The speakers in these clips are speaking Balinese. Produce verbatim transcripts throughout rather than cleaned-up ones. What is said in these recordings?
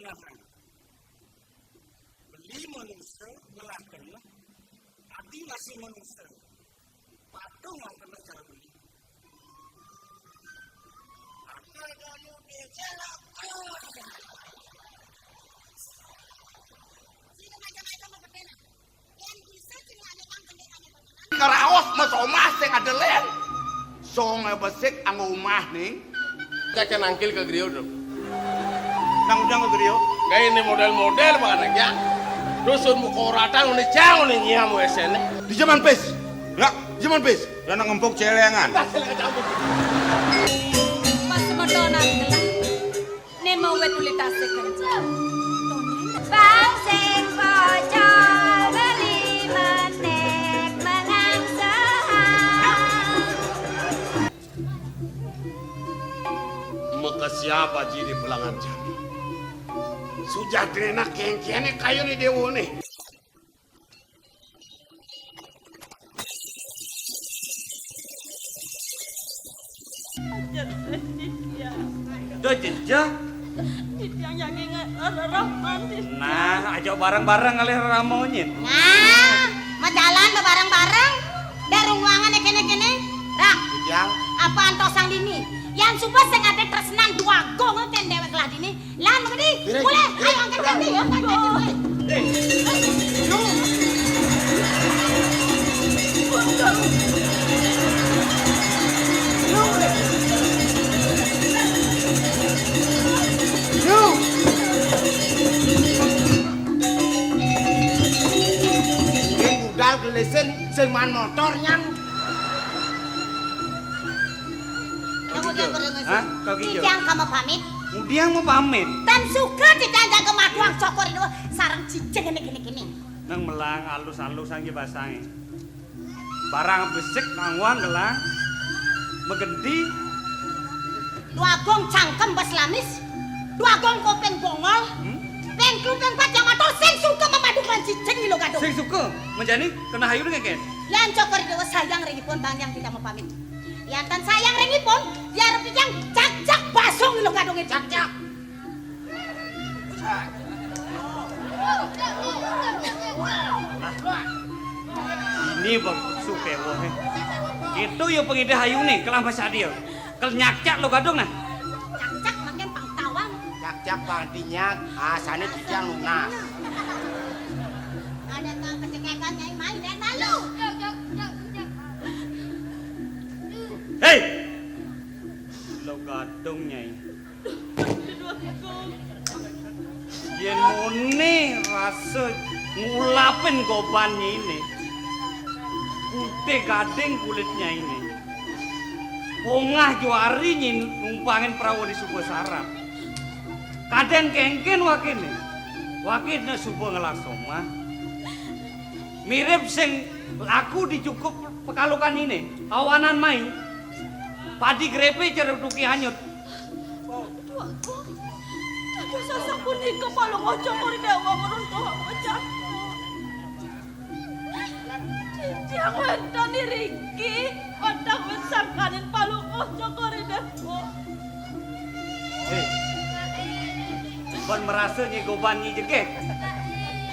Beli manusa ngelah kena, adi masih manusa. Patuh ngelah kena cara beli. Ada kayu di jalan. Sini macam-macam mau berbeda. Karaos mah somah sing ada lén. Songé besik anggo umah ning. Cék nangkil ka griya, Dul. Nang ujang ka griya. Gaé né modél-modél banget ya. Dusun muka ora tau né jang né nyiam wéséné. Di jaman pis. Ya, di jaman pis. Ya nang empuk celengan. Pas semetonan gelah. Nemo wit uli tasik kenceng. Bang sing pocol beli menek menang sehang. Maka siapa jini pelangan jani? Sujatréna kéngkéné kayuné déwané. Ajar, Ditya. Duh, Ditya. Ditya yang ingat rerahman, Ditya. Nah, aja bareng-bareng ngalih rerahman, Nyin. Nah, majalan bebareng-bareng. Darung wangan kéné-kéné. Rah. Ditya. Apa antosang dini? Yan suba sing ade tresnan duagung ten déwék lah dini. Lan, mengedi, mulai, ayo angkat kaki, angkat kaki, mulai. Sing budal gelisin, sing man motor nyang. Hah? Kaki jo. Titiang kama pamit. Ngudiang mau pamit. Tan suka titiang jaga maduang cokor ini sareng cicing ini gini-gini. Nang melang alus-alus aja basangé. Barang besik nangwang gelang. Megenti. Duagung cangkem bas lamis. Duagung kopeng bongol. Hmm? Peng klupeng pat yang matur sing suka memadukan cicing ilo gadung. Sing suka menjani kena hayu dengan ken. Yan cokor dewa sayang ringipun bang yang tidak mau pamit. Yan tan sayang ringipun, biar pijang cak-cak basung ilo gadung itu. Cak-cak. Ini bang supe wohe. Itu ya pengide hayu nih, kelah masadia. Kel nyakcak lo gadung nah. Cak-cak makin pang tawang. Cak-cak pang tinyak, asane dijang lunas. Ada tau kecekekan nyai main dan malu. Hei! Lo gadung nyai. Yén muni rasa ngulapin goban nyainé, putih gading kulitnya ini. Pongah juari nyin numpangin perahu di suba sarap. Kadén kéngkén wakiné. Wakiné suba ngelah somah. Mirip sing laku di cukup pekalukan ini. Awanan mai. Padi grepe cerutuki hanyut. Duh, Agung. Dados sasapunika Palungguh Cokor I Déwa ngruntuh wecana. Titiang wénten iriki, wantah wit sangkaning Palungguh Cokor I Déwa. Hé. Ban merasa nyi goban nyi jegég.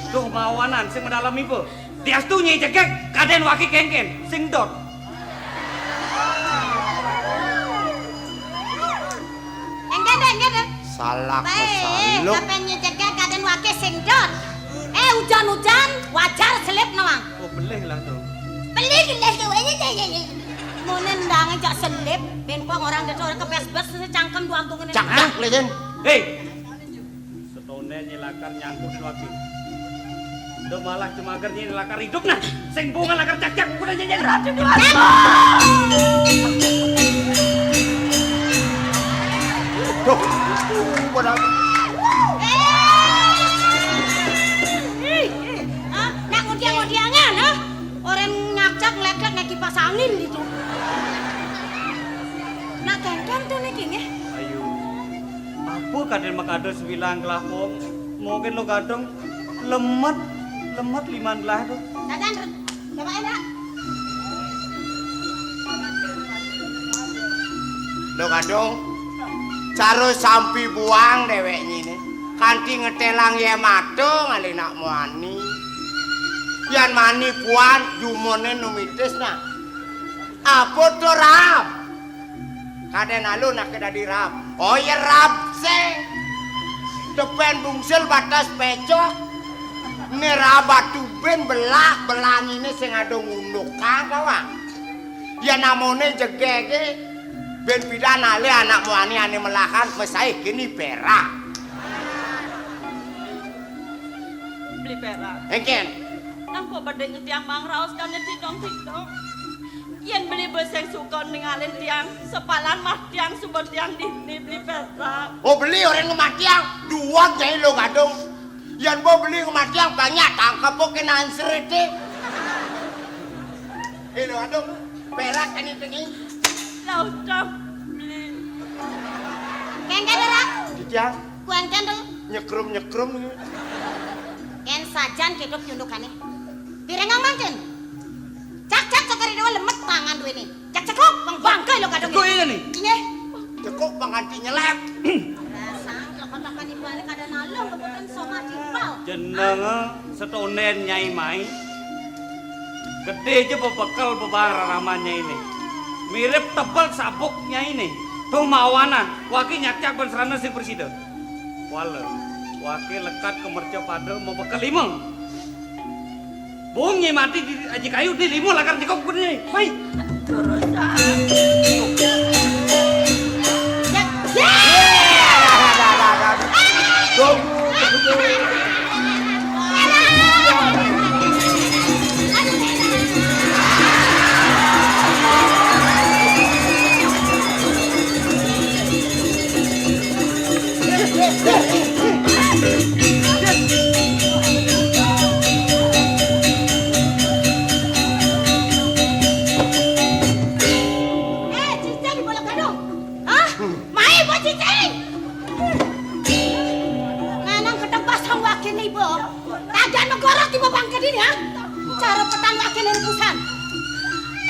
Duh mawanan sing madalem iba. Diastu nyi jegég, kadén waki kéngkén, sing dot. Énggén, énggén. Salak. Baik, saluk. Kapan nyi jegég kadén waki sing dot. Eh, ujan-ujan, wajar selip nawang. Oh, belih lah tuh. Belih, belih, belih. Mone ndange jak selip, ben pong orang desa orang kepes-bes, cangkem duagung ngene. Cak, cak, lesen. Hei. Setone nyi lakar nyangkut waki. Udah malah cemager nyi lakar hidup nah. Sing bunga lakar cak-cak, udah nyanyi. Aduh, aduh. Duh. Padahal. Eh, eh, ah, nak ngudiang-ngudiangan, ah. Orang nyakcak ngelek-lek naik kipas angin gitu. Nak kéngkén tuh nih kini. Ayo. Apa kadén makada sebilang kelapong? Mungkin lo gadong lemet, lemet liman gelah tuh. Dadan, coba enak. Lo gadong, cara sampi buang déwék nyine. Kanti ngetelang ya mato ngalih nak muani. Yan mani puan jumone numitis nah. Apa to rab? Kaden alun nak dadi rab. Oh ya rab sing. Tepen bungsil batas pecok. Ne rab atubin belah, belah ini sing ada ngundukang kawang. Ya namone jegege. Ben pidan alih anak muani ane melahan mesaih kini perak. Beli perak. Engken. Nang kok beding tiang mangraos kane tidong-tidong. Yen beli beseng suka ningalin tiang, sepalan mah tiang suba tiang dini beli perak. Oh, beli orang ngematiang, dua jai lo gadung. Yan bo beli ngematiang banyak tangkep bo kena ansrete. Eh, lo gadung, perak kan itu ni. Lah utang beli. Kengken ora? Dijang. Kuengken to. Nyekrum-nyekrum ni. Ken sajan ketok nyundukane. Pireng mangkin. Cak-cak cakari dewa lemet tangan duwene. Cak cekuk bang bangke lo gadung. Cekuk ini ni. Inggih. Cekuk bang anti nyelep. Rasang kok kotakan ibane kada nalung kebutan soma timpal. Jeneng setonden Nyai Mai. Gedhe aja bebekel bebahan raraman Nyai ini. Mirip tebel sabuk Nyai ini. Tuh mawanan, waki nyakcak ben serana sing presida. Wala, waki lekat ke merca pada mau bekel lima. Bung Nyai mati di aji kayu di lima lakar jikok gede. Mai. Eh, cicing bola gadung. Hah? Mai bo cicing. Nanang ketebas sang wakin ibu. Tajan negara tiba bangke dini, ha? Cara petang wakin rebusan.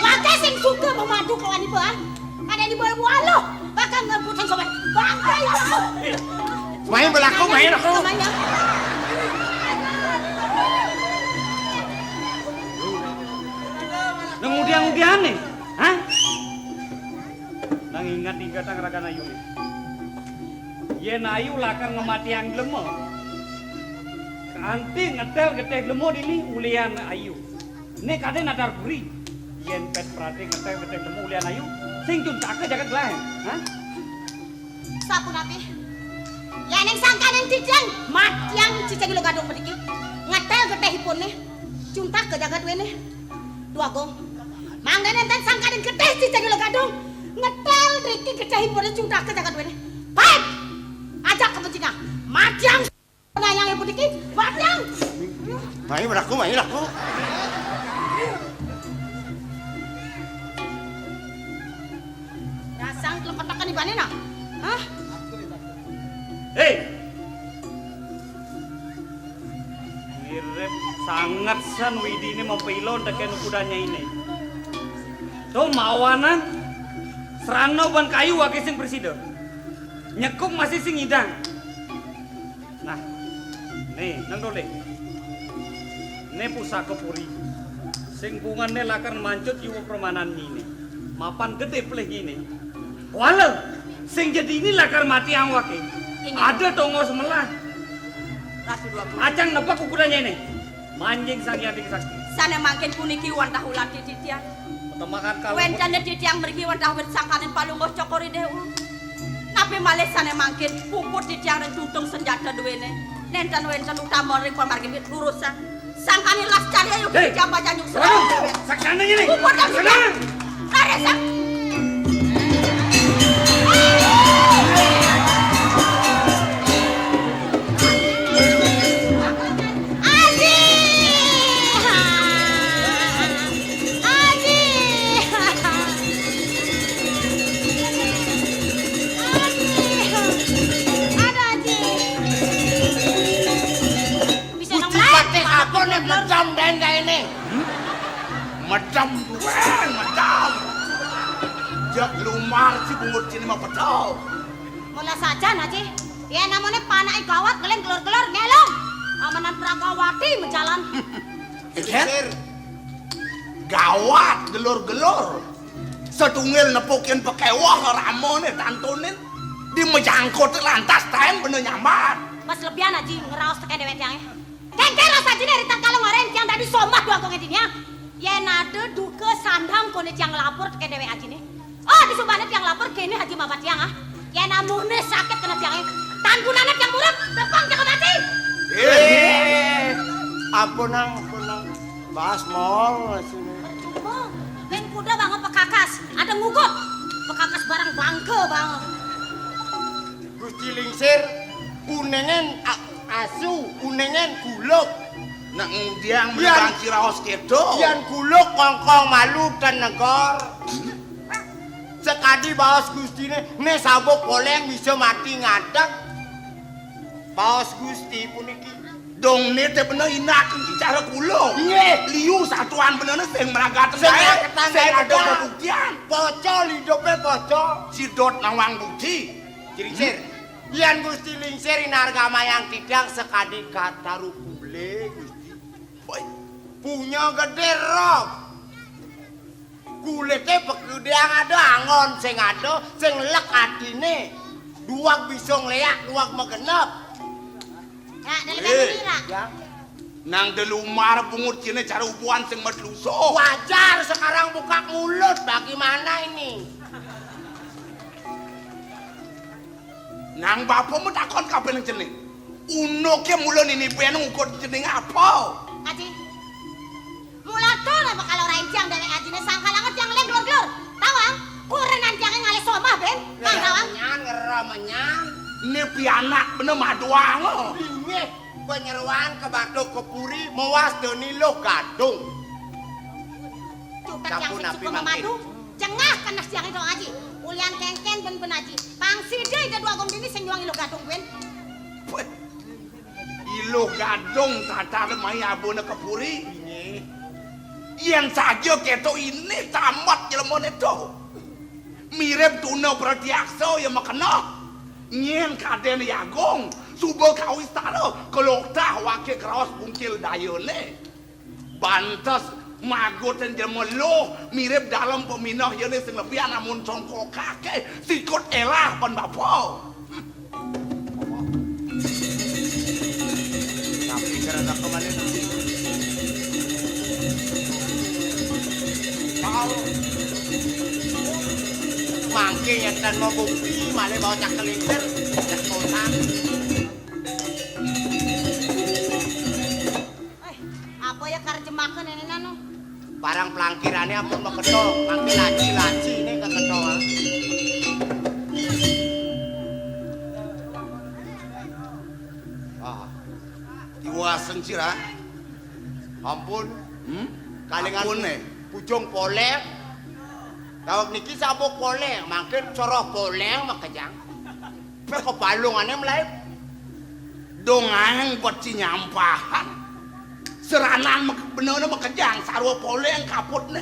Wakai sing suka memadu kawan ibu, ha? Ada di bawah waluh, bakal ngebutan sobat. Bangke ibu. Main belaku, main aku. Namanya. Nang udian-udiane, ha? Nang ingat-ingat ang rakan ayune. Yen ayu lakar ngematiang glema. Kanti ngetel getih glema dini ulian ayu. Ne kade nadar buri. Yen pet prate ngetel getih glema ulian ayu, sing tuntake jagat lain, ha? Sapunapi? Yaning sangkaning titiang matiang cicing lo gadung mediki. Ngetel getihipune. Cuntak ke jagat wene. Dua Agung. Mangga nenten sangkaning getih cicing lo gadung. Ngetel driki getihipune cuntak ke jagat wene. Baik. Ajak ke pencinga. Matiang nayang ibu diki. Matiang. Mai beraku, mai beraku. Rasang kelempetakan ibane nah. Hah? Hei. Mirip sanget san widine mempilon deken kudanya ini. Tuh mawanan serana ban kayu wake sing presida. Nyekuk masih sing ngidang. Nah, nih, nang dole. Nih pusaka puri. Sing bungane lakar mancut yuwa permanan nyine. Mapan gede pelih nyine. Wala, sing jadi ini lakar mati awake. Inggih. Ada tongos melah. Ratu dua puluh. Acang nebak ukurannya ini. Manjing Sang Hyang Sakti. Sane mangkin puniki wantah ulati titiang. Petemakan kalau wentene titiang mriki wantah wit sangkaning palungguh Cokor Dewa. Napi malih sane mangkin puput titiang ring tuntung senjata duwene. Nenten wenten utama ring pamargi mit lurusan. Sangkane las cari ayo. Hei, jam pajan nyuksa. Waduh, saksana ini. Puput kan titiang. Laris, Sang. Aji! Aji! Aji! Ada Aji! Bisa nang Gusti melayu. Patih apa nih medam dendek ini? Hmm? Medam duwe, medam. Jak lumar si bungut sini mah pedal. Mula saja, Aji. Ya namanya Anake gawat ngeling gelor-gelor ngelong. Amanan Pragawati mejalan. Sir. Gawat gelor-gelor. Setunggil nepukin pekewoh ramone tantunin. Di mejangkut lantas taen bener nyambat. Pas lebihan Aji ngeraos teken dewek tiange. Kengken rasa ajine ri tengkala ngoreng tiang dadi somah dua gonge dinia. Yen ada duka sandang kone tiang lapor teken dewek ajine. Oh, disubane tiang lapor kene Aji mabat tiang ah. Yen amune sakit kena tiange. Tan gunane tiang murub, tepang tiang mati. Eh, ampun nang, ampun nang. Bahas mol sini. Percuma. Ben kuda bangun pekakas, ada ngugut. Pekakas barang bangke bangun. Gusti Lingsir, unengen a-, asu, unengen guluk. Nak ngudiang Yan, bangki raos keto. Yan guluk kongkong malu ten negor. Sekadi baos gustine, ne sabuk poleng bisa mati ngadeg. Baos gusti puniki. Dong ne te bener inak iki cara kula. Nggih. Liu satuan bener sing meragat sing bae, meragat sing ada ngadeg. Pembuktian. Pocol hidupe pocol. Sidot nawang bukti. Ciringsir. Hmm? Yan Gusti Lingsir inargamayang titiang sakadi kataru kule, Gusti. Woi. Punya gede roh. Kulite pegedeang ada angon sing ada, sing lek atine. Duwag bisa ngleak, duwag magenep. Ya, dalem ini, Ra. Ya. Nang delumar bungut kene cara ubuhan sing medluso. Wajar sekarang buka mulut, bagaimana ini? Nang bapa mu takon kabeh nang jeneng. Unuke mula nini ben ngukur jeneng apa? Aji. Mula to napa kalau rain tiang dewek ajine sangkalanga tiang leng glur-glur. Tawang, kurenan tiange ngalih somah ben. Mang tawang. Nyan ngera menyan. Ini pianak bener maduang. Inggih, penyeruan ke Batuk ke Puri mewas deni loh gadung. Cutet yang secukup memadu. Cengah kenes tiange dong aji. Ulian kengken ben-ben aji. Pang sida ida dua gong dini sing nyuang iluh gadung ben. Weh, iluh gadung tatar mai abona ke Puri. Yen saja keto ini tamat jelemone to. Mirip tuna pratiaksa ya makena. Nyen kaden yagung suba kawistara keloktah wake kraos bungkil dayane. Bantes magoten jema luh mirip dalem peminah yene sing lebihan amun songkokake sikut elah pan bapa. Tapi gara-gara kembali. Mangke enten mau bukti, malah bawa cak kelintir, cak kosan. Eh, apa ya karjemaken ini nanu? Parang pelangkirane ampun maketo, mangke laci-laci ini keketo, ah. Ah. Tiwaseng sira. Ampun. Hmm? Kalingan ampun, eh. Pujung poleng. Daweg niki sabuk poleng, mangkin soroh poleng makejang. Pe kebalungane mlaib. Dongaeng peci nyampahan. Seranan mek-, benene makejang sarwa poleng kaputne.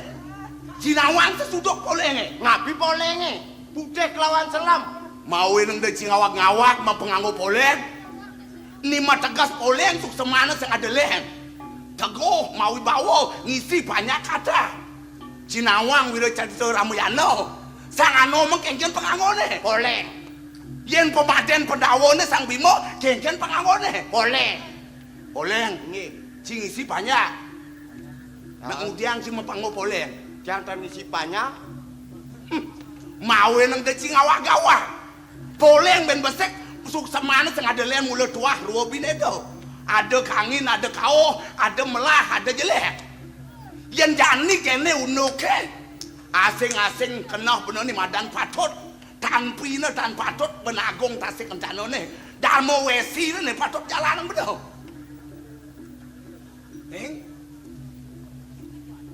Sinawang sesuduk polenge. Ngabi polenge. Putih kelawan selam. Mawi neng de cingawag-ngawag mapenganggo poleng. Ni mategas poleng suksemane sing ada leng. Teguh mawi bawa ngisi banyak kata. Cinawang wira carita Ramayana. Sang Anom kengken pangangone. Poleng. Yen pemaden Pandawane Sang Bima kengken pangangone. Poleng. Poleng. Nggih. Sing isi banyak. Nak ngudiang sing mapanggo poleng. Jang tan isi banyak. Hmm. Mawe nang deci ngawah-gawah. Poleng ben besik suksemane sing ada len mula tuah rua bine to. Ada kangin, ada kauh, ada melah, ada jelek. Yen jani kene unuke. Asing-asing kenah benoni madan patut. Tanpine tan patut benagung tasik kencanane. Darma wesine patut jalanang bedo. Ning.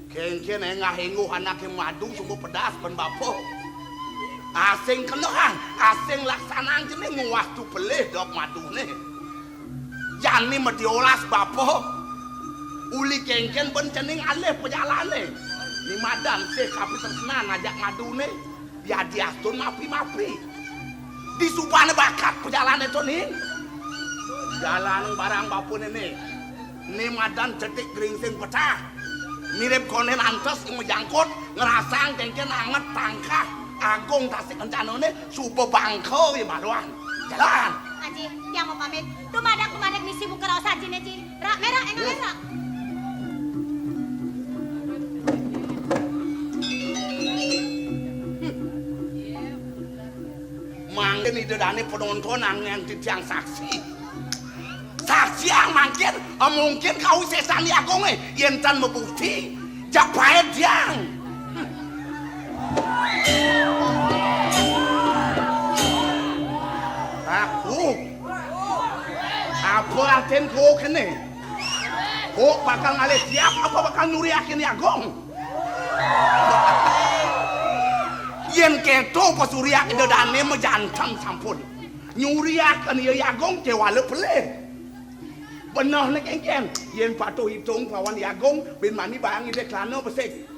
Kengken engah-engguh anake madu sumbu pedas ben bapa. Asing kenehang, asing laksanang jene nguwah tu pelih dok madune. Jani madiolas bapa. Uli kengken ben cening alih pejalane. Ni madan sih kapitresnan ajak madune. Biadi astun mapi-mapi. Disubane bakat pejalane to ning. Jalan barang bapa néné. Né madan cetik geringsing pecah. Mirip koné nantes sing majangkut, ngrasang kéngkén anget tangkah. Agung tasih kencanané suba bangka ya maluan. Jalan. Aji, tiang mau pamit. Dumadak-dumadak misi muka raos ajiné, Ji. Rak merah, enggak merah. Mangkin Ida Dané penonton angén titiang saksi. Saksiang mangkin, eh, mungkin kawisésan Ni Agungé, yén tan mabukti, jak paéd tiang. Aku. Apa artin ko kéné? Ko bakal ngalih tiang apa bakal nyuriakin Ni Agung? Yén kéto pasuryak Ida Dané majanten sampun. Nyuriaken Ni Agung kéwala pelih. Benehné kéngkén, yén patuh itung pawan Ni Agung, bin mani baang idih klana besik.